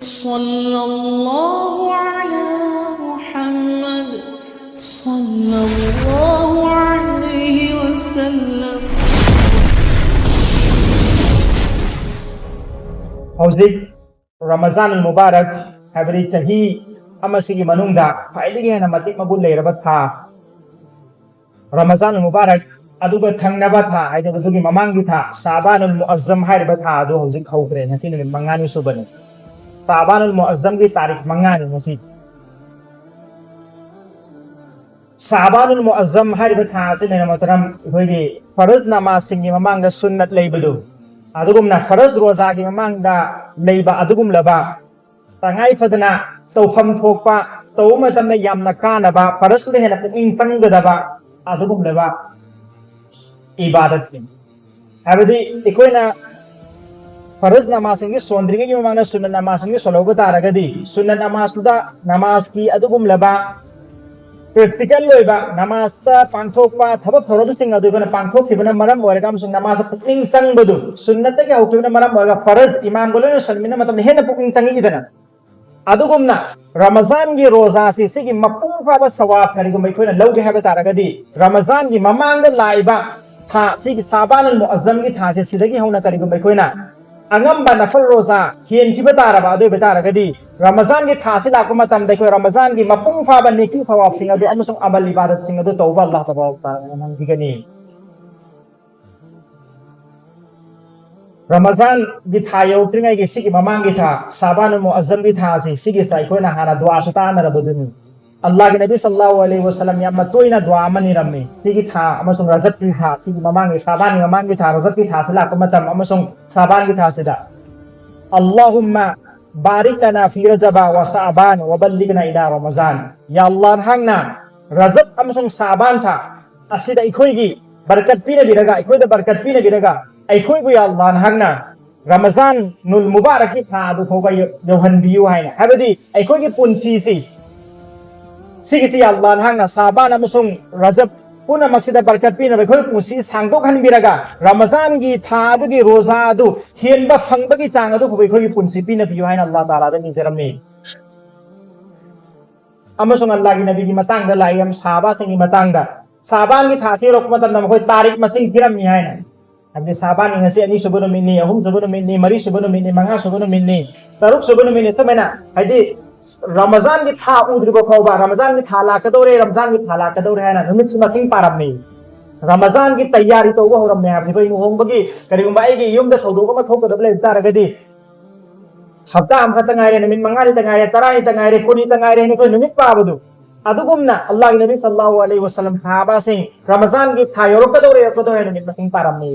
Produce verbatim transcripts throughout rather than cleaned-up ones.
صلى الله على محمد صلى الله عليه وسلم. ꯍꯧꯖꯤꯛ ꯔꯃꯖꯥꯟ ꯃꯨꯕꯥꯔꯛ, ꯍꯥꯏꯕꯗꯤ ꯆꯍꯤ ꯑꯃꯁꯤꯒꯤ ꯃꯅꯨꯡꯗ ꯈ꯭ꯋꯥꯏꯗꯒꯤ ꯍꯦꯟꯅ ꯃꯇꯤꯛ ꯃꯒꯨꯟ ꯂꯩꯔꯕ ꯊꯥ ꯔꯃꯖꯥꯟ ꯃꯨꯕꯥꯔꯛ, ꯑꯗꯨꯒ ꯊꯪꯅꯕ ꯊꯥ, ꯍꯥꯏꯗꯤ ꯑꯗꯨꯒꯤ ꯃꯃꯥꯡꯒꯤ ꯊꯥ ꯁꯥꯕꯥꯅꯨꯜ ꯃꯨꯑꯖꯝ ꯍꯥꯏꯔꯤꯕ ꯊꯥ ꯑꯗꯨ ꯍꯧꯖꯤꯛ ꯍꯧꯈ꯭ꯔꯦ꯫ ꯉꯁꯤ ꯅꯨꯃꯤꯠ ꯃꯉꯥꯅꯤ ꯁꯨꯕꯅꯤ꯫ ꯁꯥꯕꯥꯅꯨꯜ ꯃꯨꯑꯖꯝꯒꯤ ꯇꯥꯔꯤꯛ ꯃꯉꯥꯅꯤ ꯉꯁꯤ꯫ ꯁꯥꯕꯥꯅꯨꯜ ꯃꯨꯑꯖꯝ ꯍꯥꯏꯔꯤꯕ ꯊꯥ ꯑꯁꯤ ꯂꯩꯔꯝꯕ ꯃꯇꯝ ꯑꯩꯈꯣꯏꯒꯤ ꯐꯔꯖ ꯅꯃꯥꯖꯁꯤꯡꯒꯤ ꯃꯃꯥꯡꯗ ꯁꯨꯟꯅꯠ ꯂꯩꯕꯗꯨ, ꯑꯗꯨꯒꯨꯝꯅ ꯐꯔꯖ ꯔꯣꯖꯥꯒꯤ ꯃꯃꯥꯡꯗ ꯂꯩꯕ ꯑꯗꯨꯒꯨꯝꯂꯕ ꯇꯉꯥꯏ ꯐꯗꯅ ꯇꯧꯐꯝ ꯊꯣꯛꯄ, ꯇꯧꯕ ꯃꯇꯝꯗ ꯌꯥꯝꯅ ꯀꯥꯟꯅꯕ, ꯐꯔꯖꯇꯨꯗ ꯍꯦꯟꯅ ꯄꯨꯛꯅꯤꯡ ꯆꯪꯒꯗꯕ ꯑꯗꯨꯒꯨꯝꯂꯕ ꯏꯕꯥꯗꯠꯁꯤꯡ꯫ ꯍꯥꯏꯕꯗꯤ ꯑꯩꯈꯣꯏꯅ ꯐꯔꯖ ꯅꯃꯥꯖꯁꯤꯡꯒꯤ ꯁꯣꯟꯗ꯭ꯔꯤꯉꯩꯒꯤ ꯃꯃꯥꯡꯗ ꯁꯨꯟꯅꯠ ꯅꯃꯥꯖꯁꯤꯡꯒꯤ ꯁꯣꯜꯍꯧꯕ ꯇꯥꯔꯒꯗꯤ, ꯁꯨꯟꯅꯠ ꯅꯃꯥꯖꯇꯨꯗ ꯅꯃꯥꯖꯀꯤ ꯑꯗꯨꯒꯨꯝꯂꯕ ꯄ꯭ꯔꯦꯛꯇꯤꯀꯦꯜ ꯑꯣꯏꯕ ꯅꯃꯥꯖꯇ ꯄꯥꯡꯊꯣꯛꯄ ꯊꯕꯛ ꯊꯧꯔꯝꯁꯤꯡ ꯑꯗꯨ ꯑꯩꯈꯣꯏꯅ ꯄꯥꯡꯊꯣꯛꯈꯤꯕꯅ ꯃꯔꯝ ꯑꯣꯏꯔꯒ ꯑꯃꯁꯨꯡ ꯅꯃꯥꯖꯇ ꯄꯨꯛꯅꯤꯡ ꯆꯪꯕꯗꯨ ꯁꯨꯟꯅꯠꯇꯒꯤ ꯍꯧꯈꯤꯕꯅ ꯃꯔꯝ ꯑꯣꯏꯔꯒ ꯐꯔꯖ ꯏꯃꯥꯝꯒ ꯂꯣꯏꯅ ꯁꯣꯟꯃꯤꯟꯅꯕ ꯃꯇꯝꯗ ꯍꯦꯟꯅ ꯄꯨꯛꯅꯤꯡ ꯆꯪꯉꯤꯗꯅ꯫ ꯑꯗꯨꯒꯨꯝꯅ ꯔꯃꯖꯥꯟꯒꯤ ꯔꯣꯖꯥꯁꯤ ꯁꯤꯒꯤ ꯃꯄꯨꯡ ꯐꯥꯕ ꯁꯋꯥꯕ ꯀꯔꯤꯒꯨꯝꯕ ꯑꯩꯈꯣꯏꯅ ꯂꯧꯒꯦ ꯍꯥꯏꯕ ꯇꯥꯔꯒꯗꯤ, ꯔꯃꯖꯥꯟꯒꯤ ꯃꯃꯥꯡꯗ ꯂꯥꯛꯏꯕ ꯊꯥ, ꯁꯤꯒꯤ ꯁꯥꯕꯥꯅꯨꯜ ꯃꯨꯑꯖꯝꯒꯤ ꯊꯥꯁꯦ, ꯁꯤꯗꯒꯤ ꯍꯧꯅ ꯀꯔꯤꯒꯨꯝꯕ ꯑꯩꯈꯣꯏꯅ ꯑꯉꯝꯕ ꯅꯐꯜ ꯔꯣꯖꯥ ꯍꯦꯟꯈꯤꯕ ꯇꯥꯔꯕ, ꯑꯗꯨ ꯑꯣꯏꯕ ꯇꯥꯔꯒꯗꯤ ꯔꯃꯖꯥꯟꯒꯤ ꯊꯥꯁꯤ ꯂꯥꯛꯄ ꯃꯇꯝꯗ ꯑꯩꯈꯣꯏ ꯔꯃꯖꯥꯟꯒꯤ ꯃꯄꯨꯡ ꯐꯥꯕ ꯅꯦꯀꯤ ꯁꯋꯥꯕꯁꯤꯡ ꯑꯗꯨ ꯑꯃꯁꯨꯡ ꯑꯃꯜ ꯏꯕꯥꯗꯠꯁꯤꯡ ꯑꯗꯨ ꯇꯧꯕ ꯑꯜꯂꯥꯍ ꯇꯕꯥꯔꯛ ꯇꯥꯂꯥꯅ ꯉꯝꯈꯤꯒꯅꯤ꯫ ꯔꯃꯖꯥꯟꯒꯤ ꯊꯥ ꯌꯧꯔꯛꯇ꯭ꯔꯤꯉꯩꯒꯤ ꯁꯤꯒꯤ ꯃꯃꯥꯡꯒꯤ ꯊꯥ, ꯁꯥꯕꯥꯅꯨꯜ ꯃꯨꯑꯖꯝꯒꯤ ꯊꯥ ꯑꯁꯤ, ꯁꯤꯒꯤꯁꯤꯗ ꯑꯩꯈꯣꯏꯅ ꯍꯥꯟꯅ ꯗꯨꯋꯥꯁꯨ ꯇꯥꯟꯅꯔꯕꯗꯨꯅꯤ꯫ ꯑꯜꯂꯥꯍꯒꯤ ꯅꯕꯤ ꯁꯜꯂꯜꯂꯥꯍꯨ ꯑꯂꯩꯍꯤ ꯋꯁꯜꯂꯝ ꯌꯥꯝꯅ ꯇꯣꯏꯅ ꯗꯨꯋꯥ ꯑꯃ ꯅꯤꯔꯝꯃꯤ꯫ ꯁꯤꯒꯤ ꯊꯥ ꯑꯃꯁꯨꯡ ꯔꯖꯕꯀꯤ ꯊꯥ, ꯁꯤꯒꯤ ꯃꯃꯥꯡꯒꯤ, ꯁꯥꯕꯥꯟꯒꯤ ꯃꯃꯥꯡꯒꯤ ꯊꯥ, ꯔꯖꯕꯀꯤ ꯊꯥꯁꯤ ꯂꯥꯛꯄ ꯃꯇꯝ ꯑꯃꯁꯨꯡ ꯁꯥꯕꯥꯟꯒꯤ ꯊꯥꯁꯤꯗ, "ꯑꯜꯂꯥꯍꯨꯝꯃ ꯕꯥꯔꯤꯛ ꯂꯅꯥ ꯐꯤ ꯔꯖꯕ ꯋ ꯁꯥꯕꯥꯟ ꯋ ꯕꯜꯂꯤꯒꯅꯥ ꯏꯂꯥ ꯔꯃꯖꯥꯟ"꯫ ꯌꯥ ꯑꯜꯂꯥꯍ, ꯅꯍꯥꯛꯅ ꯔꯖꯕ ꯑꯃꯁꯨꯡ ꯁꯥꯕꯥꯟ ꯊꯥ ꯑꯁꯤꯗ ꯑꯩꯈꯣꯏꯒꯤ ꯕꯔꯀꯠ ꯄꯤꯅꯕꯤꯔꯒ, ꯑꯩꯈꯣꯏꯗ ꯕꯔꯀꯠ ꯄꯤꯅꯕꯤꯔꯒ, ꯑꯩꯈꯣꯏꯕꯨ ꯌꯥ ꯑꯜꯂꯥꯍ ꯅꯍꯥꯛꯅ ꯔꯃꯖꯥꯟ ꯅꯨꯜ ꯃꯨꯕꯥꯔꯛꯀꯤ ꯊꯥ ꯑꯗꯨ ꯐꯥꯎꯕ ꯌꯧ-, ꯌꯧꯍꯟꯕꯤꯌꯨ ꯍꯥꯏꯅ꯫ ꯍꯥꯏꯕꯗꯤ ꯑꯩꯈꯣꯏꯒꯤ ꯄꯨꯟꯁꯤꯁꯤ, ꯁꯤꯒꯤꯁꯤ ꯌꯥ ꯑꯜꯂꯥꯍ ꯅꯍꯥꯛꯅ ꯁꯥꯕꯥꯟ ꯑꯃꯁꯨꯡ ꯔꯖꯕ ꯄꯨꯝꯅꯃꯛꯁꯤꯗ ꯕꯔꯀꯠ ꯄꯤꯅꯕ, ꯑꯩꯈꯣꯏ ꯄꯨꯟꯁꯤ ꯁꯥꯡꯗꯣꯛꯍꯟꯕꯤꯔꯒ ꯔꯃꯖꯥꯟꯒꯤ ꯊꯥ ꯑꯗꯨꯒꯤ ꯔꯣꯖꯥ ꯑꯗꯨ ꯍꯦꯟꯕ ꯐꯪꯕꯒꯤ ꯆꯥꯡ ꯑꯗꯨ ꯑꯩꯈꯣꯏꯒꯤ ꯄꯨꯟꯁꯤ ꯄꯤꯅꯕꯤꯌꯨ ꯍꯥꯏꯅ ꯑꯜꯂꯥꯍ ꯇꯥꯂꯥꯗ ꯅꯤꯖꯔꯝꯃꯤ꯫ ꯑꯃꯁꯨꯡ ꯑꯜꯂꯥꯍꯒꯤ ꯅꯕꯤꯒꯤ ꯃꯇꯥꯡꯗ ꯂꯥꯛꯏ, ꯁꯍꯥꯕꯥꯁꯤꯡꯒꯤ ꯃꯇꯥꯡꯗ, ꯁꯍꯥꯕꯥꯟꯒꯤ ꯊꯥꯁꯤ ꯌꯧꯔꯛꯄ ꯃꯇꯝꯗ ꯃꯈꯣꯏ ꯇꯥꯔꯤꯛ ꯃꯁꯤꯡ ꯊꯤꯔꯝꯃꯤ ꯍꯥꯏꯅ꯫ ꯍꯥꯏꯕꯗꯤ ꯁꯍꯥꯕꯥꯟꯒꯤ ꯉꯁꯤ ꯑꯅꯤꯁꯨꯕ ꯅꯨꯃꯤꯠꯅꯤ, ꯑꯍꯨꯝꯁꯨꯕ ꯅꯨꯃꯤꯠꯅꯤ, ꯃꯔꯤꯁꯨꯕ ꯅꯨꯃꯤꯠꯅꯤ, ꯃꯉꯥꯁꯨꯕ ꯅꯨꯃꯤꯠꯅꯤ, ꯇꯔꯨꯛꯁꯨꯕ ꯅꯨꯃꯤꯠꯅꯤ, ꯁꯨꯃꯥꯏꯅ, ꯍꯥꯏꯗꯤ, ꯔꯃꯖꯥꯟꯒꯤ ꯊꯥ ꯎꯗ꯭ꯔꯤꯕ ꯐꯥꯎꯕ, ꯔꯃꯖꯥꯟꯒꯤ ꯊꯥ ꯂꯥꯛꯀꯗꯧꯔꯦ, ꯔꯃꯖꯥꯟꯒꯤ ꯊꯥ ꯂꯥꯛꯀꯗꯧꯔꯦ ꯍꯥꯏꯅ ꯅꯨꯃꯤꯠꯁꯤ ꯃꯁꯤꯡ ꯄꯥꯔꯝꯃꯤ꯫ ꯔꯃꯖꯥꯟꯒꯤ ꯇꯌꯥꯔꯤ ꯇꯧꯕ ꯍꯧꯔꯝꯃꯦ ꯍꯥꯏꯕꯗꯤ, ꯑꯩꯈꯣꯏ ꯂꯨꯍꯣꯡꯕꯒꯤ ꯀꯔꯤꯒꯨꯝꯕ ꯑꯩꯒꯤ ꯌꯨꯝꯗ ꯊꯧꯗꯣꯛ ꯑꯃ ꯊꯣꯛꯀꯗꯕ ꯂꯩꯕ ꯇꯥꯔꯒꯗꯤ, ꯍꯞꯇꯥ ꯑꯃꯈꯛꯇ ꯉꯥꯏꯔꯦ, ꯅꯨꯃꯤꯠ ꯃꯉꯥꯅꯤꯇ ꯉꯥꯏꯔꯦ, ꯇꯔꯥꯅꯤꯇ ꯉꯥꯏꯔꯦ, ꯀꯨꯟꯅꯤꯇ ꯉꯥꯏꯔꯦ ꯍꯥꯏꯅ ꯑꯩꯈꯣꯏ ꯅꯨꯃꯤꯠ ꯄꯥꯕꯗꯨ, ꯑꯗꯨꯒꯨꯝꯅ ꯑꯜꯂꯥꯍꯒꯤ ꯅꯕꯤ ꯁꯜꯂꯥꯍꯨ ꯑꯂꯩꯍꯤ ꯋꯁꯜꯂꯝ ꯁꯍꯥꯕꯥꯁꯤꯡ ꯔꯃꯖꯥꯟꯒꯤ ꯊꯥ ꯌꯧꯔꯛꯀꯗꯧꯔꯦ, ꯌꯧꯔꯛꯀꯗꯧꯔꯦ ꯅꯨꯃꯤꯠ ꯃꯁꯤꯡ ꯄꯥꯔꯝꯃꯤ꯫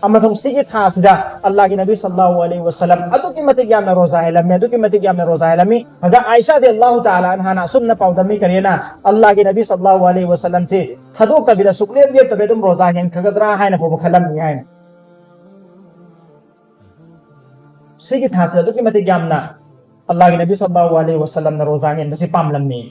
ꯑꯃꯁꯨꯡ ꯁꯤꯒꯤ ꯊꯥꯁꯤꯗ ꯑꯜꯂꯥꯍꯒꯤ ꯅꯕꯤ ꯁꯜꯂꯥꯍꯨ ꯑꯂꯩꯍꯤ ꯋꯁꯜꯂꯝ ꯑꯗꯨꯛꯀꯤ ꯃꯇꯤꯛ ꯌꯥꯝꯅ ꯔꯣꯖꯥ ꯍꯦꯜꯂꯝꯃꯤ, ꯑꯗꯨꯛꯀꯤ ꯃꯇꯤꯛ ꯌꯥꯝꯅ ꯔꯣꯖꯥ ꯍꯦꯜꯂꯝꯃꯤ꯫ ꯍꯖꯔꯠ ꯑꯥꯏꯁꯥ ꯔꯗꯤꯌꯜꯂꯥꯍꯨ ꯇꯥꯂꯥ ꯑꯟꯍꯥꯅ ꯑꯁꯨꯝꯅ ꯄꯥꯎꯗꯝꯃꯤ, ꯀꯔꯤꯅ, ꯑꯜꯂꯥꯍꯒꯤ ꯅꯕꯤ ꯁꯜꯂꯥꯍꯨ ꯑꯂꯩꯍꯤ ꯋꯁꯜꯂꯝꯁꯤ ꯊꯥꯗꯣꯛꯇꯕꯤꯗ ꯁꯨꯛꯂꯦꯞ ꯂꯦꯞꯇꯕꯤ ꯑꯗꯨꯝ ꯔꯣꯖꯥ ꯍꯦꯟꯈꯒꯗ꯭ꯔꯥ ꯍꯥꯏꯅ ꯐꯥꯎꯕ ꯈꯜꯂꯝꯃꯤ ꯍꯥꯏꯅ꯫ ꯁꯤꯒꯤ ꯊꯥꯁꯤ ꯑꯗꯨꯛꯀꯤ ꯃꯇꯤꯛ ꯌꯥꯝꯅ ꯑꯜꯂꯥꯍꯒꯤ ꯅꯕꯤ ꯁꯜꯂꯥꯍꯨ ꯑꯂꯩꯍꯤ ꯋꯁꯜꯂꯝꯅ ꯔꯣꯖꯥ ꯍꯦꯟꯕꯁꯤ ꯄꯥꯝꯂꯝꯃꯤ꯫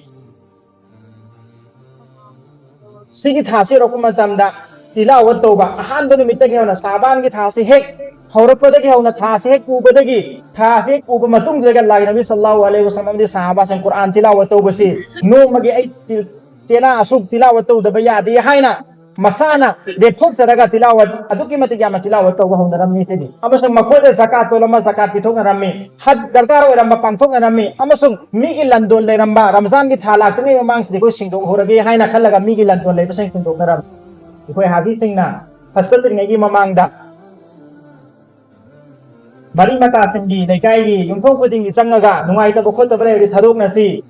ꯁꯤꯒꯤ ꯊꯥꯁꯤ ꯌꯧꯔꯛꯄ ꯃꯇꯝꯗ ꯇꯤꯂꯥꯋꯠ ꯇꯧꯕ, ꯑꯍꯥꯟꯕ ꯅꯨꯃꯤꯠꯇꯒꯤ ꯍꯧꯅ, ꯁꯥꯕꯥꯟꯒꯤ ꯊꯥꯁꯤ ꯍꯦꯛ ꯍꯧꯔꯛꯄꯗꯒꯤ ꯍꯧꯅ, ꯊꯥꯁꯤ ꯍꯦꯛ ꯎꯕꯗꯒꯤ, ꯊꯥꯁꯤ ꯍꯦꯛ ꯎꯕ ꯃꯇꯨꯡꯗꯨꯗꯒꯤ ꯑꯜꯂꯥꯍꯒꯤ ꯅꯕꯤ ꯁꯜꯂꯥꯍꯨ ꯑꯂꯩꯍꯤ ꯋꯁꯜꯂꯝ ꯑꯃꯗꯤ ꯁꯍꯥꯕꯥꯁꯤꯡ ꯀꯨꯔꯥꯟ ꯇꯤꯂꯥꯋꯠ ꯇꯧꯕꯁꯤ, ꯅꯣꯡꯃꯒꯤ ꯑꯩ ꯇꯤ-, ꯆꯦꯅꯥ ꯑꯁꯨꯛ ꯇꯤꯂꯥꯋꯠ ꯇꯧꯗꯕ ꯌꯥꯗꯦ ꯍꯥꯏꯅ ꯃꯁꯥꯅ ꯂꯦꯞꯊꯣꯛꯆꯔꯒ ꯇꯤꯂꯥꯋꯠ ꯑꯗꯨꯛꯀꯤ ꯃꯇꯤꯛ ꯌꯥꯝꯅ ꯇꯤꯂꯥꯋꯠ ꯇꯧꯕ ꯍꯧꯅꯔꯝꯃꯤ ꯁꯤꯅꯤ꯫ ꯑꯃꯁꯨꯡ ꯃꯈꯣꯏꯗ ꯖꯀꯥꯠ ꯇꯣꯜꯂꯝꯕ ꯖꯀꯥꯠ ꯄꯤꯊꯣꯛꯅꯔꯝꯃꯤ, ꯍꯖ ꯗꯔꯀꯥꯔ ꯑꯣꯏꯔꯝꯕ ꯄꯥꯡꯊꯣꯛꯅꯔꯝꯃꯤ, ꯑꯃꯁꯨꯡ ꯃꯤꯒꯤ ꯂꯟꯗꯣꯟ ꯂꯩꯔꯝꯕ, ꯔꯝꯖꯥꯟꯒꯤ ꯊꯥ ꯂꯥꯛꯇ꯭ꯔꯤꯉꯩ ꯃꯃꯥꯡꯁꯤꯗ ꯑꯩꯈꯣꯏ ꯁꯦꯡꯗꯣꯛꯍꯧꯔꯒꯦ ꯍꯥꯏꯅ ꯈꯜꯂꯒ ꯃꯤꯒꯤ ꯂꯟꯗꯣꯟ ꯂꯩꯕꯁꯤꯡ ꯁꯦꯡꯗꯣꯛꯅꯔꯝꯃꯤ꯫ ꯑꯩꯈꯣꯏ ꯍꯥꯖꯤꯁꯤꯡꯅ ꯍꯖ ꯆꯠꯇ꯭ꯔꯤꯉꯩꯒꯤ ꯃꯃꯥꯡꯗ ꯃꯔꯤ ꯃꯇꯥꯁꯤꯡꯒꯤ, ꯂꯩꯀꯥꯏꯒꯤ ꯌꯨꯝꯊꯣꯡ ꯈꯨꯗꯤꯡꯒꯤ ꯆꯪꯉꯒ ꯅꯨꯡꯉꯥꯏꯇꯕ ꯈꯣꯠꯇꯕ ꯂꯩꯔꯗꯤ ꯊꯥꯗꯣꯛꯅꯁꯤ꯫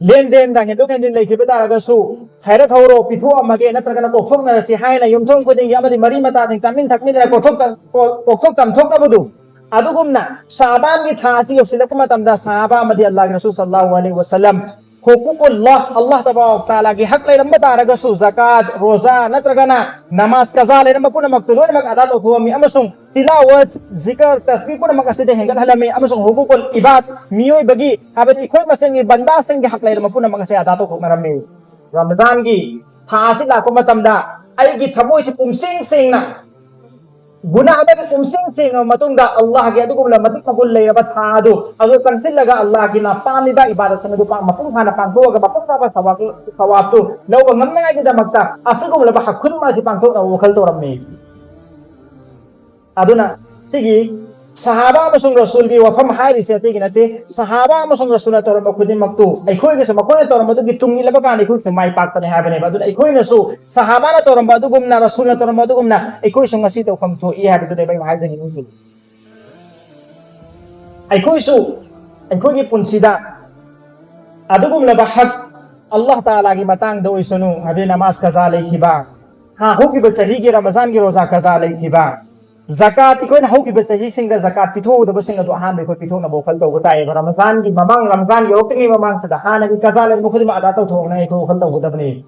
ꯂꯦꯟꯗꯦꯟꯗ ꯍꯦꯟꯗꯣꯛ ꯍꯦꯟꯖꯤꯟ ꯂꯩꯈꯤꯕ ꯇꯥꯔꯒꯁꯨ ꯍꯥꯏꯔꯛꯍꯧꯔꯣ, ꯄꯤꯊꯣꯛꯑꯝꯃꯒꯦ ꯅꯠꯇ꯭ꯔꯒꯅ ꯀꯣꯛꯊꯣꯛꯅꯔꯁꯤ ꯍꯥꯏꯅ ꯌꯨꯝꯊꯣꯡ ꯈꯨꯗꯤꯡꯒꯤ ꯑꯃꯗꯤ ꯃꯔꯤ ꯃꯇꯥꯁꯤꯡ ꯆꯥꯃꯤꯟ ꯊꯛꯃꯤꯟꯅꯔ ꯀꯣꯛꯊꯣꯛ-, ꯀꯣꯛ-, ꯀꯣꯛꯊꯣꯛ ꯆꯥꯝꯊꯣꯛꯅꯕꯗꯨ꯫ ꯑꯗꯨꯒꯨꯝꯅ ꯁꯥꯕꯥꯟꯒꯤ ꯊꯥ ꯑꯁꯤ ꯌꯧꯁꯤꯜꯂꯛꯄ ꯃꯇꯝꯗ ꯁꯥꯕꯥ ꯑꯃꯗꯤ ꯑꯜꯂꯥꯍꯒꯤ ꯔꯁꯨꯜ ꯁꯜꯂꯥꯍꯨ ꯑꯂꯩꯍꯤ ꯋꯁꯜꯂꯝ ꯍꯨꯀꯨꯀꯨꯜꯂꯥꯍ, ꯑꯜꯂꯥꯍ ꯇꯕꯥꯔꯛ ꯇꯥꯂꯥꯒꯤ ꯍꯛ ꯂꯩꯔꯝꯕ ꯇꯥꯔꯒꯁꯨ, ꯖꯀꯥꯠ, ꯔꯣꯖꯥ ꯅꯠꯇ꯭ꯔꯒꯅ ꯅꯃꯥꯖ ꯀꯖꯥ ꯂꯩꯔꯝꯕ ꯄꯨꯝꯅꯃꯛꯇꯨ ꯂꯣꯏꯅꯃꯛ ꯑꯗꯥ ꯇꯧꯊꯣꯛꯑꯝꯃꯤ ꯑꯃꯁꯨꯡ ꯇꯤꯂꯥꯋꯠ, ꯖꯤꯀꯔ, ꯇꯁꯕꯤꯍ ꯄꯨꯝꯅꯃꯛ ꯑꯁꯤꯗ ꯍꯦꯟꯒꯠꯍꯜꯂꯝꯃꯤ ꯑꯃꯁꯨꯡ ꯍꯨꯀꯨꯀꯨꯜ ꯏꯕꯥꯗ, ꯃꯤꯑꯣꯏꯕꯒꯤ, ꯍꯥꯏꯕꯗꯤ ꯑꯩꯈꯣꯏ ꯃꯁꯦꯟꯒꯤ ꯕꯟꯗꯥꯁꯤꯡꯒꯤ ꯍꯛ ꯂꯩꯔꯝꯕ ꯄꯨꯝꯅꯃꯛ ꯑꯁꯤ ꯑꯗꯥ ꯇꯧꯊꯣꯛꯅꯔꯝꯃꯤ꯫ ꯔꯃꯖꯥꯟꯒꯤ ꯊꯥ ꯑꯁꯤ ꯂꯥꯛꯄ ꯃꯇꯝꯗ ꯑꯩꯒꯤ ꯊꯃꯣꯏꯁꯤ ꯄꯨꯝꯁꯦꯡ ꯁꯦꯡꯅ, ꯒꯨꯅꯥꯍꯗꯒꯤ ꯄꯨꯝꯁꯦꯡ ꯁꯦꯡꯉꯕ ꯃꯇꯨꯡꯗ, ꯑꯜꯂꯥꯍꯒꯤ ꯑꯗꯨꯒꯨꯝꯂꯕ ꯃꯇꯤꯛ ꯃꯒꯨꯟ ꯂꯩꯔꯕ ꯊꯥ ꯑꯗꯨ, ꯑꯗꯨ ꯆꯪꯁꯤꯜꯂꯒ ꯑꯜꯂꯥꯍꯒꯤ ꯅ ꯄꯥꯝꯂꯤꯕ ꯏꯕꯥꯗꯠꯁꯤꯡ ꯑꯗꯨ ꯄꯥꯡ-, ꯃꯄꯨꯡ ꯐꯥꯅ ꯄꯥꯡꯊꯣꯛꯑꯒ ꯃꯄꯨꯡ ꯐꯥꯕ ꯁꯋꯥꯕ, ꯁꯋꯥꯕꯇꯨ ꯂꯧꯕ ꯉꯝꯅꯉꯥꯏꯒꯤꯗꯃꯛꯇ ꯑꯁꯤꯒꯨꯝꯂꯕ ꯍꯛꯈꯨꯟ ꯑꯁꯤ ꯄꯥꯡꯊꯣꯛꯅꯕ ꯋꯥꯈꯜ ꯇꯧꯔꯝꯃꯤ꯫ ꯑꯗꯨꯅ ꯁꯤꯒꯤ ꯁꯍꯥꯕꯥ ꯑꯃꯁꯨꯡ ꯔꯁꯨꯜꯒꯤ ꯋꯥꯐꯝ ꯍꯥꯏꯔꯤꯁꯦ ꯑꯇꯩꯒꯤ ꯅꯠꯇꯦ꯫ ꯁꯍꯥꯕꯥ ꯑꯃꯁꯨꯡ ꯔꯁꯨꯜꯅ ꯇꯧꯔꯝꯕ ꯈꯨꯗꯤꯡꯃꯛꯇꯨ ꯑꯩꯈꯣꯏꯒꯤꯁꯨ ꯃꯈꯣꯏꯅ ꯇꯧꯔꯝꯕꯗꯨꯒꯤ ꯇꯨꯡ ꯏꯜꯂꯕ ꯀꯥꯟꯗ ꯑꯩꯈꯣꯏꯁꯨ ꯃꯥꯏ ꯄꯥꯛꯄꯅꯤ ꯍꯥꯏꯕꯅꯦꯕ꯫ ꯑꯗꯨꯅ ꯑꯩꯈꯣꯏꯅꯁꯨ ꯁꯍꯥꯕꯥꯅ ꯇꯧꯔꯝꯕ ꯑꯗꯨꯒꯨꯝꯅ, ꯔꯁꯨꯜꯅ ꯇꯧꯔꯝꯕ ꯑꯗꯨꯒꯨꯝꯅ ꯑꯩꯈꯣꯏꯁꯨ ꯉꯁꯤ ꯇꯧꯐꯝ ꯊꯣꯛꯏ ꯍꯥꯏꯕꯗꯨꯅꯦꯕ ꯑꯩꯅ ꯍꯥꯏꯖꯅꯤꯡꯉꯤꯁꯦ꯫ ꯑꯩꯈꯣꯏꯁꯨ ꯑꯩꯈꯣꯏꯒꯤ ꯄꯨꯟꯁꯤꯗ ꯑꯗꯨꯒꯨꯝꯂꯕ ꯍꯛ ꯑꯜꯂꯥꯍ ꯇꯥꯂꯥꯒꯤ ꯃꯇꯥꯡꯗ ꯑꯣꯏꯁꯅꯨ, ꯍꯥꯏꯕꯗꯤ ꯅꯃꯥꯖ ꯀꯖꯥ ꯂꯩꯈꯤꯕ, ꯍꯥ, ꯍꯧꯈꯤꯕ ꯆꯍꯤꯒꯤ ꯔꯃꯖꯥꯟꯒꯤ ꯔꯣꯖꯥ ꯀꯖꯥ ꯂꯩꯈꯤꯕ, ꯖꯀꯥꯠ ꯑꯩꯈꯣꯏꯅ ꯍꯧꯈꯤꯕ ꯆꯍꯤꯁꯤꯡꯗ ꯖꯀꯥꯠ ꯄꯤꯊꯣꯛꯍꯧꯗꯕꯁꯤꯡ ꯑꯗꯨ ꯑꯍꯥꯟꯕ ꯑꯩꯈꯣꯏ ꯄꯤꯊꯣꯛꯅꯕ ꯋꯥꯈꯜ ꯇꯧꯕ ꯇꯥꯏꯌꯦꯕ꯫ ꯔꯃꯖꯥꯟꯒꯤ ꯃꯃꯥꯡ, ꯔꯃꯖꯥꯟ ꯌꯧꯔꯛꯇ꯭ꯔꯤꯉꯩ ꯃꯃꯥꯡꯁꯤꯗ ꯍꯥꯟꯅꯒꯤ ꯀꯖꯥ ꯂꯩꯕ ꯈꯨꯗꯤꯡꯃꯛ ꯑꯗꯥ ꯇꯧꯊꯣꯛꯅꯉꯥꯏ ꯑꯩꯈꯣꯏ ꯋꯥꯈꯜ ꯇꯧꯒꯗꯕꯅꯤ꯫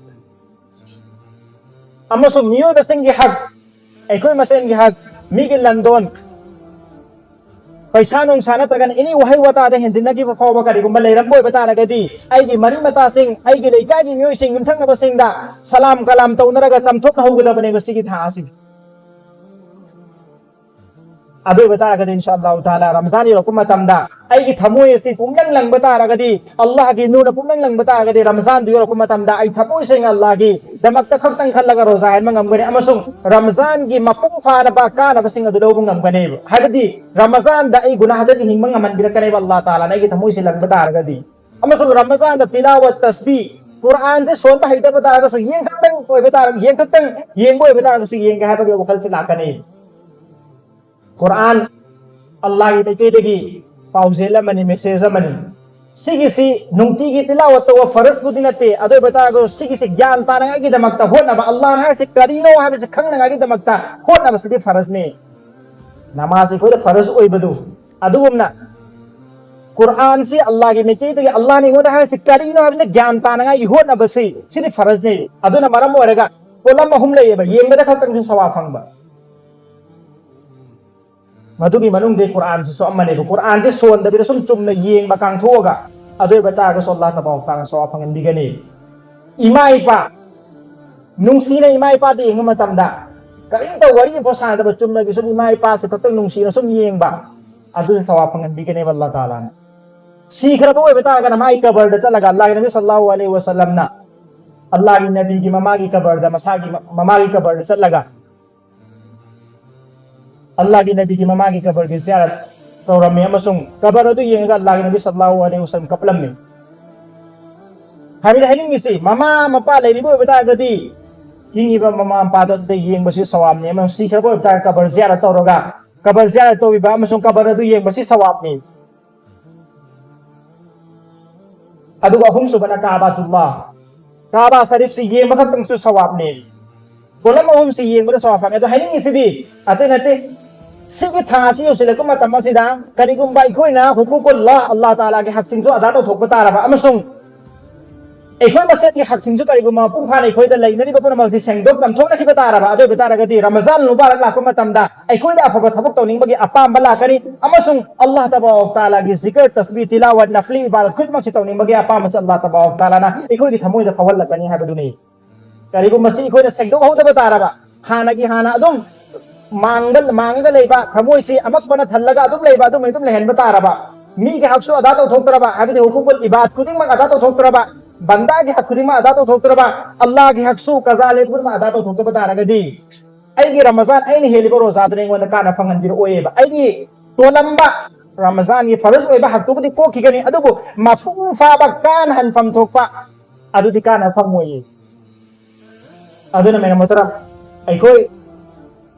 ꯑꯃꯁꯨꯡ ꯃꯤꯑꯣꯏꯕꯁꯤꯡꯒꯤ ꯍꯛ, ꯑꯩꯈꯣꯏ ꯃꯁꯦꯟꯒꯤ ꯍꯛ, ꯃꯤꯒꯤ ꯂꯟꯗꯣꯟ, ꯄꯩꯁꯥ ꯅꯨꯡꯁꯥ ꯅꯠꯇ꯭ꯔꯒꯅ ꯑꯦꯅꯤ ꯋꯥꯍꯩ ꯋꯥꯇꯥꯗ ꯍꯦꯟꯖꯤꯟꯅꯈꯤꯕ ꯐꯥꯎꯕ ꯀꯔꯤꯒꯨꯝꯕ ꯂꯩꯔꯝꯕ ꯑꯣꯏꯕ ꯇꯥꯔꯒꯗꯤ, ꯑꯩꯒꯤ ꯃꯔꯤ ꯃꯇꯥꯁꯤꯡ, ꯑꯩꯒꯤ ꯂꯩꯀꯥꯏꯒꯤ ꯃꯤꯑꯣꯏꯁꯤꯡ, ꯌꯨꯝꯊꯪꯅꯕꯁꯤꯡꯗ ꯁꯂꯥꯝ ꯀꯂꯥꯝ ꯇꯧꯅꯔꯒ ꯆꯥꯝꯊꯣꯛꯅꯍꯧꯒꯗꯕꯅꯦꯕ ꯁꯤꯒꯤ ꯊꯥ ꯑꯁꯤ꯫ ꯑꯗꯨ ꯑꯣꯏꯕ ꯇꯥꯔꯒꯗꯤ, ꯏꯟꯁꯥ ꯑꯜꯂꯥꯍꯨ ꯇꯥꯂꯥ, ꯔꯝꯖꯥꯟ ꯌꯧꯔꯛꯄ ꯃꯇꯝꯗ ꯑꯩꯒꯤ ꯊꯃꯣꯏ ꯑꯁꯤ ꯄꯨꯝꯅꯪ ꯂꯪꯕ ꯇꯥꯔꯒꯗꯤ, ꯑꯜꯂꯥꯍꯒꯤ ꯅꯨꯔꯅ ꯄꯨꯝꯅꯪ ꯂꯪꯕ ꯇꯥꯔꯒꯗꯤ, ꯔꯝꯖꯥꯟꯗꯨ ꯌꯧꯔꯛꯄ ꯃꯇꯝꯗ ꯑꯩ ꯊꯃꯣꯏ ꯁꯦꯡꯅ ꯑꯜꯂꯥꯍꯒꯤꯗꯃꯛꯇ ꯈꯛꯇꯪ ꯈꯜꯂꯒ ꯔꯣꯖꯥ ꯍꯦꯟꯕ ꯉꯝꯒꯅꯤ ꯑꯃꯁꯨꯡ ꯔꯝꯖꯥꯟꯒꯤ ꯃꯄꯨꯡ ꯐꯥꯔꯕ ꯀꯥꯅꯕꯁꯤꯡ ꯑꯗꯨ ꯂꯧꯕ ꯉꯝꯒꯅꯦꯕ꯫ ꯍꯥꯏꯕꯗꯤ ꯔꯃꯖꯥꯟꯗ ꯑꯩ ꯒꯨꯅꯥꯍꯗꯒꯤ ꯍꯤꯡꯕ ꯉꯝꯍꯟꯕꯤꯔꯛꯀꯅꯦꯕ ꯑꯜꯂꯥꯍ ꯇꯥꯂꯥꯅ, ꯑꯩꯒꯤ ꯊꯃꯣꯏꯁꯦ ꯂꯪꯕ ꯇꯥꯔꯒꯗꯤ꯫ ꯑꯃꯁꯨꯡ ꯔꯃꯖꯥꯟꯗ ꯇꯤꯂꯥꯋꯠ, ꯇꯁꯕꯤ, ꯀꯨꯔꯥꯟꯁꯦ ꯁꯣꯟꯕ ꯍꯩꯇꯕ ꯇꯥꯔꯒꯁꯨ, ꯌꯦꯡ ꯈꯛꯇꯪ ꯑꯣꯏꯕ ꯇꯥꯔꯒ, ꯌꯦꯡ ꯈꯛꯇꯪ ꯌꯦꯡꯕ ꯑꯣꯏꯕ ꯇꯥꯔꯒꯁꯨ ꯌꯦꯡꯒꯦ ꯍꯥꯏꯕꯒꯤ ꯋꯥꯈꯜꯁꯦ ꯂꯥꯛꯀꯅꯤ꯫ ꯀꯨꯔꯥꯟ ꯑꯜꯂꯥꯍꯒꯤ ꯃꯥꯏꯀꯩꯗꯒꯤ ꯄꯥꯎꯖꯦꯜ ꯑꯃꯅꯤ, ꯃꯦꯁꯦꯖ ꯑꯃꯅꯤ꯫ ꯁꯤꯒꯤꯁꯤ ꯅꯨꯡꯇꯤꯒꯤ ꯇꯤꯂꯥꯋꯠ ꯇꯧꯕ ꯐꯔꯖꯄꯨꯗꯤ ꯅꯠꯇꯦ, ꯑꯗꯨ ꯑꯣꯏꯕ ꯇꯥꯔꯒꯁꯨ ꯁꯤꯒꯤꯁꯤ ꯒ꯭ꯌꯥꯟ ꯇꯥꯅꯉꯥꯏꯒꯤꯗꯃꯛꯇ ꯍꯣꯠꯅꯕ, ꯑꯜꯂꯥꯍꯅ ꯍꯥꯏꯔꯤꯁꯤ ꯀꯔꯤꯅꯣ ꯍꯥꯏꯕꯁꯤ ꯈꯪꯅꯉꯥꯏꯒꯤꯗꯃꯛꯇ ꯍꯣꯠꯅꯕꯁꯤꯗꯤ ꯐꯔꯖꯅꯤ꯫ ꯅꯃꯥꯖ ꯑꯩꯈꯣꯏꯗ ꯐꯔꯖ ꯑꯣꯏꯕꯗꯨ, ꯑꯗꯨꯒꯨꯝꯅ ꯀꯨꯔꯥꯟꯁꯤ ꯑꯜꯂꯥꯍꯒꯤ ꯃꯥꯏꯀꯩꯗꯒꯤ ꯑꯜꯂꯥꯍꯅ ꯑꯩꯉꯣꯟꯗ ꯍꯥꯏꯔꯤꯁꯤ ꯀꯔꯤꯅꯣ ꯍꯥꯏꯕꯁꯤ ꯒ꯭ꯌꯥꯟ ꯇꯥꯅꯉꯥꯏꯒꯤ ꯍꯣꯠꯅꯕꯁꯤ, ꯁꯤꯗꯤ ꯐꯔꯖꯅꯤ꯫ ꯑꯗꯨꯅ ꯃꯔꯝ ꯑꯣꯏꯔꯒ ꯄꯣꯠꯂꯝ ꯑꯍꯨꯝ ꯂꯩꯌꯦꯕ, ꯌꯦꯡꯕꯗ ꯈꯛꯇꯪꯁꯨ ꯁꯋꯥ ꯐꯪꯕ꯫ ꯃꯗꯨꯒꯤ ꯃꯅꯨꯡꯗ ꯀꯨꯔꯥꯟꯁꯤꯁꯨ ꯑꯃꯅꯦꯕ꯫ ꯀꯨꯔꯥꯟꯁꯦ ꯁꯣꯟꯗꯕꯤꯗ ꯁꯨꯝ ꯆꯨꯝꯅ ꯌꯦꯡꯕ ꯀꯥꯡꯊꯣꯛꯑꯒ, ꯑꯗꯨ ꯑꯣꯏꯕ ꯇꯥꯔꯒꯁꯨ ꯑꯜꯂꯥꯍ ꯇꯕꯥꯔꯛ ꯇꯥꯂꯥꯅ ꯁꯋꯥꯕ ꯐꯪꯍꯟꯕꯤꯒꯅꯤ꯫ ꯏꯃꯥ ꯏꯄꯥ, ꯅꯨꯡꯁꯤꯅ ꯏꯃꯥ ꯏꯄꯥꯗ ꯌꯦꯡꯕ ꯃꯇꯝꯗ, ꯀꯔꯤꯝꯇ ꯋꯥꯔꯤ ꯑꯃꯐꯥꯎ ꯁꯥꯟꯅꯗꯕ, ꯆꯨꯝꯅꯒꯤ ꯁꯨꯝ ꯏꯃꯥ ꯏꯄꯥꯁꯦ ꯈꯛꯇꯪ ꯅꯨꯡꯁꯤꯅ ꯁꯨꯝ ꯌꯦꯡꯕ, ꯑꯗꯨꯁꯨ ꯁꯋꯥꯕ ꯐꯪꯍꯟꯕꯤꯒꯅꯦꯕ ꯑꯜꯂꯥꯍ ꯇꯥꯂꯥꯅ꯫ ꯁꯤꯈ꯭ꯔꯕ ꯑꯣꯏꯕ ꯇꯥꯔꯒꯅ ꯃꯥꯒꯤ ꯀꯕꯔꯗ ꯆꯠꯂꯒ ꯑꯜꯂꯥꯍꯒꯤ ꯅꯕꯤ ꯁꯜꯂꯥꯍꯨ ꯑꯂꯩꯍꯤ ꯋꯥꯁꯜꯂꯝꯅ ꯑꯜꯂꯥꯍꯒꯤ ꯅꯕꯤꯒꯤ ꯃꯃꯥꯒꯤ ꯀꯕꯔꯗ, ꯃꯁꯥꯒꯤ ꯃ-, ꯃꯃꯥꯒꯤ ꯀꯕꯔꯗ ꯆꯠꯂꯒ ꯑꯜꯂꯥꯍꯒꯤ ꯅꯕꯤꯒꯤ ꯃꯃꯥꯒꯤ ꯀꯕꯔꯒꯤ ꯖꯤꯌꯥꯔꯠ ꯇꯧꯔꯝꯃꯤ ꯑꯃꯁꯨꯡ ꯀꯕꯔ ꯑꯗꯨ ꯌꯦꯡꯉꯒ ꯑꯜꯂꯥꯍꯒꯤ ꯅꯕꯤ ꯁꯜꯂꯥꯍꯨ ꯑꯂꯩꯍꯤ ꯋꯥꯁꯜꯂꯝ ꯀꯞꯂꯝꯃꯤ꯫ ꯍꯥꯏꯕꯗꯤ ꯍꯥꯏꯅꯤꯡꯉꯤꯁꯤ, ꯃꯃꯥ ꯃꯄꯥ ꯂꯩꯔꯤꯕ ꯑꯣꯏꯕ ꯇꯥꯔꯒꯗꯤ, ꯍꯤꯡꯉꯤꯕ ꯃꯃꯥ ꯃꯄꯥꯗꯣ ꯑꯗꯨꯗ ꯌꯦꯡꯕꯁꯤ ꯁꯋꯥꯕꯅꯤ, ꯑꯃꯁꯨꯡ ꯁꯤꯈ꯭ꯔꯕ ꯑꯣꯏꯕ ꯇꯥꯔꯒꯗꯤ ꯀꯕꯔ ꯖꯤꯌꯥꯔꯠ ꯇꯧꯔꯒ, ꯀꯕꯔ ꯖꯤꯌꯥꯔꯠ ꯇꯧꯕꯤꯕ ꯑꯃꯁꯨꯡ ꯀꯕꯔ ꯑꯗꯨ ꯌꯦꯡꯕꯁꯤ ꯁꯋꯥꯕꯅꯤ꯫ ꯑꯗꯨꯒ ꯑꯍꯨꯝꯁꯨꯕꯅ ꯀꯥꯕꯥꯇꯨꯜꯂꯥ, ꯀꯥꯕꯥ ꯁꯔꯤꯐꯁꯤ ꯌꯦꯡꯕ ꯈꯛꯇꯪꯁꯨ ꯁꯋꯥꯕꯅꯦ꯫ ꯄꯣꯠꯂꯝ ꯑꯍꯨꯝꯁꯤ ꯌꯦꯡꯕꯗ ꯁꯋꯥꯕ ꯐꯪꯉꯦ꯫ ꯑꯗꯣ ꯍꯥꯏꯅꯤꯡꯉꯤꯁꯤꯗꯤ ꯑꯇꯩ ꯅꯠꯇꯦ, ꯁꯤꯒꯤ ꯊꯥ ꯑꯁꯤ ꯌꯧꯁꯤꯜꯂꯛꯄ ꯃꯇꯝ ꯑꯁꯤꯗ ꯀꯔꯤꯒꯨꯝꯕ ꯑꯩꯈꯣꯏꯅ ꯍꯨꯀꯨꯀꯨꯜꯂꯥ, ꯑꯜꯂꯥꯍ ꯇꯥꯂꯥꯒꯤ ꯍꯛꯁꯤꯡꯁꯨ ꯑꯗꯥ ꯇꯧꯊꯣꯛꯄ ꯇꯥꯔꯕ ꯑꯃꯁꯨꯡ ꯑꯩꯈꯣꯏ ꯃꯁꯦꯟꯒꯤ ꯍꯛꯁꯤꯡꯁꯨ ꯀꯔꯤꯒꯨꯝꯕ ꯃꯄꯨꯡ ꯐꯥꯅ ꯑꯩꯈꯣꯏꯗ ꯂꯩꯅꯔꯤꯕ ꯄꯨꯝꯅꯃꯛꯁꯤ ꯁꯦꯡꯗꯣꯛ ꯆꯥꯝꯊꯣꯛꯅꯈꯤꯕ ꯇꯥꯔꯕ, ꯑꯗꯨ ꯑꯣꯏꯕ ꯇꯥꯔꯒꯗꯤ ꯔꯃꯖꯥꯟ ꯃꯨꯕꯥꯔꯛ ꯂꯥꯛꯄ ꯃꯇꯝꯗ ꯑꯩꯈꯣꯏꯗ ꯑꯐꯕ ꯊꯕꯛ ꯇꯧꯅꯤꯡꯕꯒꯤ ꯑꯄꯥꯝꯕ ꯂꯥꯛꯀꯅꯤ ꯑꯃꯁꯨꯡ ꯑꯜꯂꯥꯍ ꯇꯕꯥꯔꯛ ꯇꯥꯂꯥꯒꯤ ꯖꯤꯀꯔ, ꯇꯁꯕꯤꯍ, ꯇꯤꯂꯥꯋꯠ, ꯅꯐꯂꯤ ꯏꯕꯥꯗꯠ ꯈꯨꯗꯤꯡꯃꯛꯁꯤ ꯇꯧꯅꯤꯡꯕꯒꯤ ꯑꯄꯥꯝꯕꯁꯤ ꯑꯜꯂꯥꯍ ꯇꯕꯥꯔꯛ ꯇꯥꯂꯥꯅ ꯑꯩꯈꯣꯏꯒꯤ ꯊꯃꯣꯏꯗ ꯐꯥꯎꯍꯜꯂꯛꯀꯅꯤ ꯍꯥꯏꯕꯗꯨꯅꯤ꯫ ꯀꯔꯤꯒꯨꯝꯕ ꯁꯤ ꯑꯩꯈꯣꯏꯅ ꯁꯦꯡꯗꯣꯛꯍꯧꯗꯕ ꯇꯥꯔꯕ, ꯍꯥꯟꯅꯒꯤ ꯍꯥꯟꯅ ꯑꯗꯨꯝ ꯃꯥꯡꯗ, ꯃꯥꯡꯉꯒ ꯂꯩꯕ, ꯊꯃꯣꯏꯁꯤ ꯑꯃꯛꯄꯅ ꯊꯜꯂꯒ ꯑꯗꯨꯝ ꯂꯩꯕ, ꯑꯗꯨꯃꯥꯏꯅ ꯑꯗꯨꯝ ꯂꯩꯍꯟꯕ ꯇꯥꯔꯕ, ꯃꯤꯒꯤ ꯍꯛꯁꯨ ꯑꯗꯥ ꯇꯧꯊꯣꯛꯇ꯭ꯔꯕ, ꯍꯥꯏꯕꯗꯤ ꯍꯨꯀꯨꯀꯨꯜ ꯏꯕꯥꯗ ꯈꯨꯗꯤꯡꯃꯛ ꯑꯗꯥ ꯇꯧꯊꯣꯛꯇ꯭ꯔꯕ, ꯕꯟꯗꯥꯒꯤ ꯍꯛ ꯈꯨꯗꯤꯡꯃꯛ ꯑꯗꯥ ꯇꯧꯊꯣꯛꯇ꯭ꯔꯕ, ꯑꯜꯂꯥꯍꯒꯤ ꯍꯛꯁꯨ ꯀꯖꯥ ꯂꯩꯕ ꯈꯨꯗꯤꯡꯃꯛ ꯑꯗꯥ ꯇꯧꯊꯣꯛꯇꯕ ꯇꯥꯔꯒꯗꯤ, ꯑꯩꯒꯤ ꯔꯃꯖꯥꯟ, ꯑꯩꯅ ꯍꯦꯜꯂꯤꯕ ꯔꯣꯖꯥꯗꯨꯅ ꯑꯩꯉꯣꯟꯗ ꯀꯥꯟꯅ ꯐꯪꯍꯟꯕꯤꯔꯛꯑꯣꯏꯌꯦꯕ꯫ ꯑꯩꯒꯤ ꯇꯣꯜꯂꯝꯕ ꯔꯃꯖꯥꯟꯒꯤ ꯐꯔꯖ ꯑꯣꯏꯕ ꯍꯛꯇꯨꯕꯨꯗꯤ ꯄꯣꯛꯈꯤꯒꯅꯤ, ꯑꯗꯨꯕꯨ ꯃꯄꯨꯡ ꯐꯥꯕ ꯀꯥꯟꯅꯍꯟꯐꯝ ꯊꯣꯛꯄ ꯑꯗꯨꯗꯤ ꯀꯥꯟꯅ ꯐꯪꯉꯣꯏꯌꯦ꯫ ꯑꯗꯨꯅ ꯃꯦꯔꯝ ꯃꯣꯍꯇꯔꯝ, ꯑꯩꯈꯣꯏ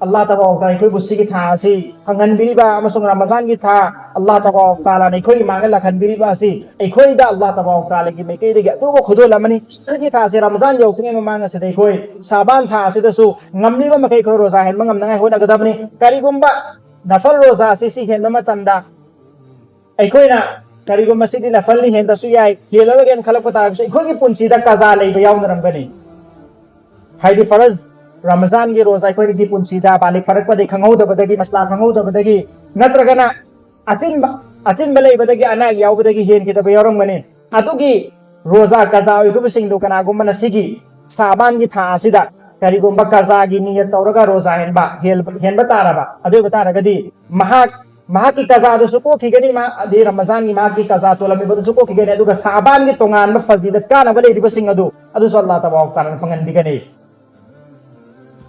ꯑꯜꯂꯥꯍ ꯇꯕꯥꯔꯛ ꯇꯥꯂꯥ ꯑꯩꯈꯣꯏꯕꯨ ꯁꯤꯒꯤ ꯊꯥ ꯑꯁꯤ ꯐꯪꯍꯟꯕꯤꯔꯤꯕ ꯑꯃꯁꯨꯡ ꯔꯃꯖꯥꯟꯒꯤ ꯊꯥ ꯑꯜꯂꯥꯍ ꯇꯕꯥꯔꯛ ꯇꯥꯂꯥꯅ ꯑꯩꯈꯣꯏꯒꯤ ꯃꯥꯡꯗ ꯂꯥꯛꯍꯟꯕꯤꯔꯤꯕ ꯑꯁꯤ ꯑꯩꯈꯣꯏꯗ ꯑꯜꯂꯥꯍ ꯇꯕꯥꯔꯛ ꯇꯥꯂꯥꯒꯤ ꯃꯥꯏꯀꯩꯗꯒꯤ ꯑꯆꯧꯕ ꯈꯨꯗꯣꯜ ꯑꯃꯅꯤ꯫ ꯁꯤꯒꯤ ꯊꯥꯁꯦ ꯔꯃꯖꯥꯟ ꯌꯧꯗ꯭ꯔꯤꯉꯩ ꯃꯃꯥꯡ ꯑꯁꯤꯗ ꯑꯩꯈꯣꯏ ꯁꯥꯕꯥꯟ ꯊꯥ ꯑꯁꯤꯗꯁꯨ ꯉꯝꯂꯤꯕ ꯃꯈꯩ ꯑꯩꯈꯣꯏ ꯔꯣꯖꯥ ꯍꯦꯟꯕ ꯉꯝꯅꯉꯥꯏ ꯍꯣꯠꯅꯒꯗꯕꯅꯤ꯫ ꯀꯔꯤꯒꯨꯝꯕ ꯅꯐꯜ ꯔꯣꯖꯥ ꯑꯁꯤ ꯁꯤ ꯍꯦꯟꯕ ꯃꯇꯝꯗ ꯑꯩꯈꯣꯏꯅ ꯀꯔꯤꯒꯨꯝꯕ ꯁꯤꯗꯤ ꯅꯐꯜꯅꯤ ꯍꯦꯟꯗ꯭ꯔꯁꯨ ꯌꯥꯏ, ꯍꯦꯜꯂꯔꯣꯏꯒꯦꯅ ꯈꯜꯂꯛꯄ ꯇꯥꯔꯒꯁꯨ ꯑꯩꯈꯣꯏꯒꯤ ꯄꯨꯟꯁꯤꯗ ꯀꯖꯥ ꯂꯩꯕ ꯌꯥꯎꯅꯔꯝꯒꯅꯤ꯫ ꯍꯥꯏꯗꯤ ꯐꯔꯖ ꯔꯃꯖꯥꯟꯒꯤ ꯔꯣꯖꯥ ꯑꯩꯈꯣꯏꯒꯤ ꯄꯨꯟꯁꯤꯗ ꯕꯥꯂꯤꯒ ꯐꯥꯔꯛꯄꯗꯒꯤ ꯈꯪꯍꯧꯗꯕꯗꯒꯤ, ꯃꯁꯂꯥ ꯈꯪꯍꯧꯗꯕꯗꯒꯤ, ꯅꯠꯇ꯭ꯔꯒꯅ ꯑꯆꯤꯟꯕ, ꯑꯆꯤꯟꯕ ꯂꯩꯕꯗꯒꯤ, ꯑꯅꯥ ꯑꯌꯦꯛ ꯌꯥꯎꯕꯗꯒꯤ ꯍꯦꯟꯈꯤꯗꯕ ꯌꯥꯎꯔꯝꯒꯅꯤ꯫ ꯑꯗꯨꯒꯤ ꯔꯣꯖꯥ ꯀꯖꯥ ꯑꯣꯏꯈꯤꯕꯁꯤꯡꯗꯨ ꯀꯅꯥꯒꯨꯝꯕꯅ ꯁꯤꯒꯤ ꯁꯥꯕꯥꯟꯒꯤ ꯊꯥ ꯑꯁꯤꯗ ꯀꯔꯤꯒꯨꯝꯕ ꯀꯖꯥꯒꯤ ꯅꯤꯌꯠ ꯇꯧꯔꯒ ꯔꯣꯖꯥ ꯍꯦꯟꯕ, ꯍꯦꯜ-, ꯍꯦꯟꯕ ꯇꯥꯔꯕ, ꯑꯗꯨ ꯑꯣꯏꯕ ꯇꯥꯔꯒꯗꯤ ꯃꯍꯥꯛ, ꯃꯍꯥꯛꯀꯤ ꯀꯖꯥꯗꯨꯁꯨ ꯀꯣꯛꯈꯤꯒꯅꯤ, ꯃꯍꯥꯛ, ꯑꯗꯩ ꯔꯃꯖꯥꯟꯒꯤ ꯃꯍꯥꯛꯀꯤ ꯀꯖꯥ ꯇꯣꯜꯂꯝꯃꯤꯕꯗꯨꯁꯨ ꯀꯣꯛꯈꯤꯒꯅꯤ, ꯑꯗꯨꯒ ꯁꯥꯕꯥꯟꯒꯤ ꯇꯣꯉꯥꯟꯕ ꯐꯖꯤꯂꯠ ꯀꯥꯅꯕ ꯂꯩꯔꯤꯕꯁꯤꯡ ꯑꯗꯨ, ꯑꯗꯨꯁꯨ ꯑꯜꯂꯥꯍ ꯇꯕꯥꯔꯛ ꯇꯥꯂꯥꯅ ꯐꯪꯍꯟꯕꯤꯒꯅꯤ꯫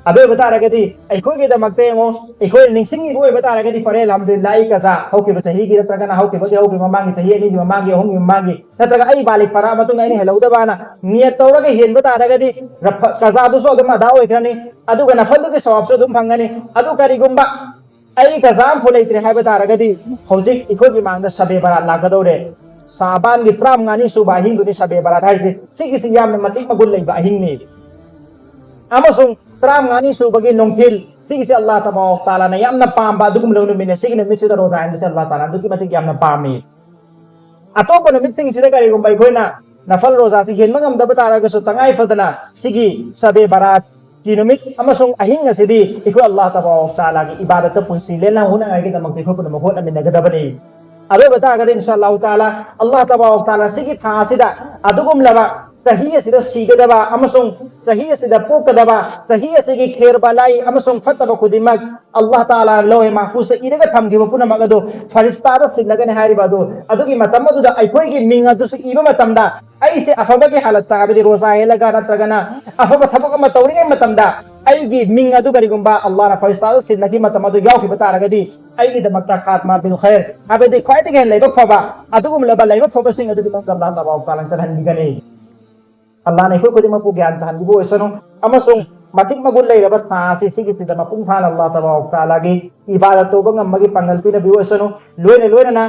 ꯑꯗꯨ ꯑꯣꯏꯕ ꯇꯥꯔꯒꯗꯤ ꯑꯩꯈꯣꯏꯒꯤꯗꯃꯛꯇ ꯌꯦꯡꯉꯣ, ꯑꯩꯈꯣꯏꯅ ꯅꯤꯡꯁꯤꯡꯉꯤꯕ ꯑꯣꯏꯕ ꯇꯥꯔꯒꯗꯤ ꯐꯔꯦ, ꯑꯜꯍꯝꯗꯨꯂꯤꯜꯂꯥꯍ, ꯑꯩ ꯀꯖꯥ ꯍꯧꯈꯤꯕ ꯆꯍꯤꯒꯤ ꯅꯠꯇ꯭ꯔꯒꯅ ꯍꯧꯈꯤꯕꯒꯤ, ꯍꯧꯈꯤꯕ ꯃꯃꯥꯡꯒꯤ ꯆꯍꯤ ꯑꯅꯤꯒꯤ ꯃꯃꯥꯡꯒꯤ, ꯑꯍꯨꯝꯒꯤ ꯃꯃꯥꯡꯒꯤ, ꯅꯠꯇ꯭ꯔꯒ ꯑꯩ ꯕꯥꯂꯤꯛ ꯐꯥꯔꯛꯑ ꯃꯇꯨꯡꯗ ꯑꯩꯅ ꯍꯦꯜꯍꯧꯗꯕꯅ ꯅꯤꯌꯠ ꯇꯧꯔꯒ ꯍꯦꯟꯕ ꯇꯥꯔꯒꯗꯤ ꯔꯐ-, ꯀꯖꯥꯗꯨꯁꯨ ꯑꯗꯨꯝ ꯑꯗꯥ ꯑꯣꯏꯈ꯭ꯔꯅꯤ, ꯑꯗꯨꯒ ꯅꯐꯜꯗꯨꯒꯤ ꯁꯋꯥꯕꯁꯨ ꯑꯗꯨꯝ ꯐꯪꯒꯅꯤ꯫ ꯑꯗꯨ ꯀꯔꯤꯒꯨꯝꯕ ꯑꯩ ꯀꯖꯥ ꯑꯃꯐꯥꯎ ꯂꯩꯇ꯭ꯔꯦ ꯍꯥꯏꯕ ꯇꯥꯔꯒꯗꯤ ꯍꯧꯖꯤꯛ ꯑꯩꯈꯣꯏꯒꯤ ꯃꯥꯡꯗ ꯁꯕꯦ ꯕꯔꯥꯠ ꯂꯥꯛꯀꯗꯧꯔꯦ꯫ ꯁꯥꯕꯥꯟꯒꯤ ꯇꯔꯥꯃꯉꯥꯅꯤ ꯁꯨꯕ ꯑꯍꯤꯡꯗꯨꯅꯤ ꯁꯕꯦ ꯕꯔꯥꯠ ꯍꯥꯏꯁꯦ꯫ ꯁꯤꯒꯤꯁꯤ ꯌꯥꯝꯅ ꯃꯇꯤꯛ ꯃꯒꯨꯟ ꯂꯩꯕ ꯑꯍꯤꯡꯅꯤ꯫ ꯑꯃꯁꯨꯡ ꯇꯔꯥꯃꯉꯥꯅꯤ ꯁꯨꯕꯒꯤ ꯅꯨꯡꯊꯤꯜ, ꯁꯤꯒꯤꯁꯦ ꯑꯜꯂꯥꯍ ꯇꯕꯥꯔꯛ ꯇꯥꯂꯥꯅ ꯌꯥꯝꯅ ꯄꯥꯝꯕ ꯑꯗꯨꯒꯨꯝꯂꯕ ꯅꯨꯃꯤꯠꯅꯦ꯫ ꯁꯤꯒꯤ ꯅꯨꯃꯤꯠꯁꯤꯗ ꯔꯣꯖꯥ ꯍꯦꯟꯕꯁꯦ ꯑꯜꯂꯥꯍ ꯇꯥꯂꯥ ꯑꯗꯨꯛꯀꯤ ꯃꯇꯤꯛ ꯌꯥꯝꯅ ꯄꯥꯝꯃꯤ꯫ ꯑꯇꯣꯞꯄ ꯅꯨꯃꯤꯠꯁꯤꯡꯁꯤꯗ ꯀꯔꯤꯒꯨꯝꯕ ꯑꯩꯈꯣꯏꯅ ꯅꯐꯜ ꯔꯣꯖꯥꯁꯤ ꯍꯦꯟꯕ ꯉꯝꯗꯕ ꯇꯥꯔꯒꯁꯨ, ꯇꯉꯥꯏ ꯐꯗꯅ ꯁꯤꯒꯤ ꯁꯕꯦ ꯕꯔꯥꯠꯀꯤ ꯅꯨꯃꯤꯠ ꯑꯃꯁꯨꯡ ꯑꯍꯤꯡ ꯑꯁꯤꯗꯤ ꯑꯩꯈꯣꯏ ꯑꯜꯂꯥꯍ ꯇꯕꯥꯔꯛ ꯇꯥꯂꯥꯒꯤ ꯏꯕꯥꯗꯠꯇ ꯄꯨꯟꯁꯤ ꯂꯦꯟꯅ ꯍꯣꯠꯅꯉꯥꯏꯒꯤꯗꯃꯛꯇ ꯑꯩꯈꯣꯏ ꯄꯨꯝꯅꯃꯛ ꯍꯣꯠꯅꯃꯤꯟꯅꯒꯗꯕꯅꯤ꯫ ꯑꯗꯨ ꯑꯣꯏꯕ ꯇꯥꯔꯒꯗꯤ, ꯏꯟꯁꯥ ꯑꯜꯂꯥꯍ ꯇꯥꯂꯥ, ꯑꯜꯂꯥꯍ ꯇꯕꯥꯔꯛ ꯇꯥꯂꯥ ꯁꯤꯒꯤ ꯊꯥ ꯑꯁꯤꯗ ꯑꯗꯨꯒꯨꯝꯂꯕ ꯆꯍꯤ ꯑꯁꯤꯗ ꯁꯤꯒꯗꯕ ꯑꯃꯁꯨꯡ ꯆꯍꯤ ꯑꯁꯤꯗ ꯄꯣꯛꯀꯗꯕ, ꯆꯍꯤ ꯑꯁꯤꯒꯤ ꯈꯦꯔ ꯕꯂꯥꯏ ꯑꯃꯁꯨꯡ ꯐꯠꯇꯕ ꯈꯨꯗꯤꯡꯃꯛ ꯑꯜꯂꯥꯍ ꯇꯥꯂꯥꯅ ꯂꯧꯍꯦ ꯃꯍꯐꯨꯖꯇ ꯏꯔꯒ ꯊꯝꯈꯤꯕ ꯄꯨꯝꯅꯃꯛ ꯑꯗꯨ ꯐꯔꯤꯁꯇꯥꯗ ꯁꯤꯜꯂꯒꯅꯤ ꯍꯥꯏꯔꯤꯕ ꯑꯗꯨ꯫ ꯑꯗꯨꯒꯤ ꯃꯇꯝ ꯑꯗꯨꯗ ꯑꯩꯈꯣꯏꯒꯤ ꯃꯤꯡ ꯑꯗꯨꯁꯨ ꯏꯕ ꯃꯇꯝꯗ ꯑꯩꯁꯦ ꯑꯐꯕꯒꯤ ꯍꯥꯂꯠꯇ, ꯍꯥꯏꯕꯗꯤ ꯔꯣꯖꯥ ꯍꯦꯜꯂꯒ ꯅꯠꯇ꯭ꯔꯒꯅ ꯑꯐꯕ ꯊꯕꯛ ꯑꯃ ꯇꯧꯔꯤꯉꯩ ꯃꯇꯝꯗ ꯑꯩꯒꯤ ꯃꯤꯡ ꯑꯗꯨ ꯀꯔꯤꯒꯨꯝꯕ ꯑꯜꯂꯥꯍꯅ ꯐꯔꯤꯁꯇꯥꯗ ꯁꯤꯜꯂꯒꯤ ꯃꯇꯝ ꯑꯗꯨ ꯌꯥꯎꯈꯤꯕ ꯇꯥꯔꯒꯗꯤ, ꯑꯩꯒꯤꯗꯃꯛꯇ ꯈꯥꯠꯃꯥ ꯕꯤꯜ ꯈꯩꯔ, ꯍꯥꯏꯕꯗꯤ ꯈ꯭ꯋꯥꯏꯗꯒꯤ ꯍꯦꯟꯅ ꯂꯥꯏꯕꯛ ꯐꯕ, ꯑꯗꯨꯒꯨꯝꯂꯕ ꯂꯥꯏꯕꯛ ꯐꯕꯁꯤꯡ ꯑꯗꯨꯒꯤ ꯃꯅꯨꯡꯗ ꯑꯜꯂꯥꯍ ꯇꯕꯥꯔꯛ ꯇꯥꯂꯥꯅ ꯆꯜꯍꯟꯕꯤꯒꯅꯤ꯫ ꯑꯜꯂꯥꯍꯅ ꯑꯩꯈꯣꯏ ꯈꯨꯗꯤꯡꯃꯛꯄꯨ ꯒ꯭ꯌꯥꯟ ꯇꯥꯍꯟꯕꯤꯕ ꯑꯣꯏꯁꯅꯨ, ꯑꯃꯁꯨꯡ ꯃꯇꯤꯛ ꯃꯒꯨꯟ ꯂꯩꯔꯕ ꯊꯥ ꯑꯁꯤ ꯁꯤꯒꯤꯁꯤꯗ ꯃꯄꯨꯡ ꯐꯥꯅ ꯑꯜꯂꯥꯍ ꯇꯕꯥꯔꯛ ꯇꯥꯂꯥꯒꯤ ꯏꯕꯥꯗꯠ ꯇꯧꯕ ꯉꯝꯕꯒꯤ ꯄꯥꯡꯒꯜ ꯄꯤꯅꯕꯤꯕ ꯑꯣꯏꯁꯅꯨ꯫ ꯂꯣꯏꯅ ꯂꯣꯏꯅꯅ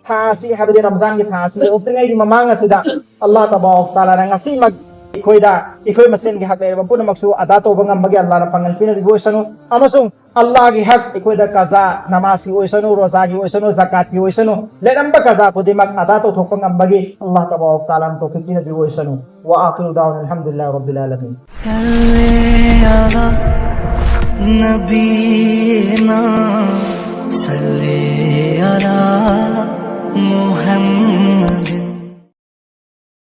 ꯊꯥ ꯑꯁꯤ, ꯍꯥꯏꯕꯗꯤ ꯔꯝꯖꯥꯟꯒꯤ ꯊꯥ ꯑꯁꯤ ꯌꯧꯔꯛꯇ꯭ꯔꯤꯉꯩꯒꯤ ꯃꯃꯥꯡ ꯑꯁꯤꯗ ꯑꯜꯂꯥꯍ ꯇꯕꯥꯔꯛ ꯇꯥꯂꯥꯅ ꯉꯁꯤꯃꯛ ꯑꯩꯈꯣꯏꯗ, ꯑꯩꯈꯣꯏ ꯃꯁꯦꯟꯒꯤ ꯍꯛ ꯂꯩꯔꯕ ꯄꯨꯝꯅꯃꯛꯁꯨ ꯑꯗꯥ ꯇꯧꯕ ꯉꯝꯕꯒꯤ ꯑꯜꯂꯥꯍꯅ ꯄꯥꯡꯒꯜ ꯄꯤꯅꯕꯤꯕ ꯑꯣꯏꯁꯅꯨ, ꯑꯃꯁꯨꯡ ꯑꯜꯂꯥꯍꯒꯤ ꯍꯛ, ꯑꯩꯈꯣꯏꯗ ꯀꯖꯥ, ꯅꯃꯥꯖꯀꯤ ꯑꯣꯏꯁꯅꯨ, ꯔꯣꯖꯥꯒꯤ ꯑꯣꯏꯁꯅꯨ, ꯖꯀꯥꯠꯀꯤ ꯑꯣꯏꯁꯅꯨ, ꯂꯩꯔꯝꯕ ꯀꯖꯥ ꯈꯨꯗꯤꯡꯃꯛ ꯑꯗꯥ ꯇꯧꯊꯣꯛꯄ ꯉꯝꯕꯒꯤ ꯑꯜꯂꯥꯍ ꯇꯕꯥꯔꯛ ꯇꯥꯂꯥꯅ ꯇꯧꯐꯤꯛ ꯄꯤꯅꯕꯤꯕ ꯑꯣꯏꯁꯅꯨ꯫ وآخر دعوانا أن الحمد لله رب العالمين. صل على نبينا، صل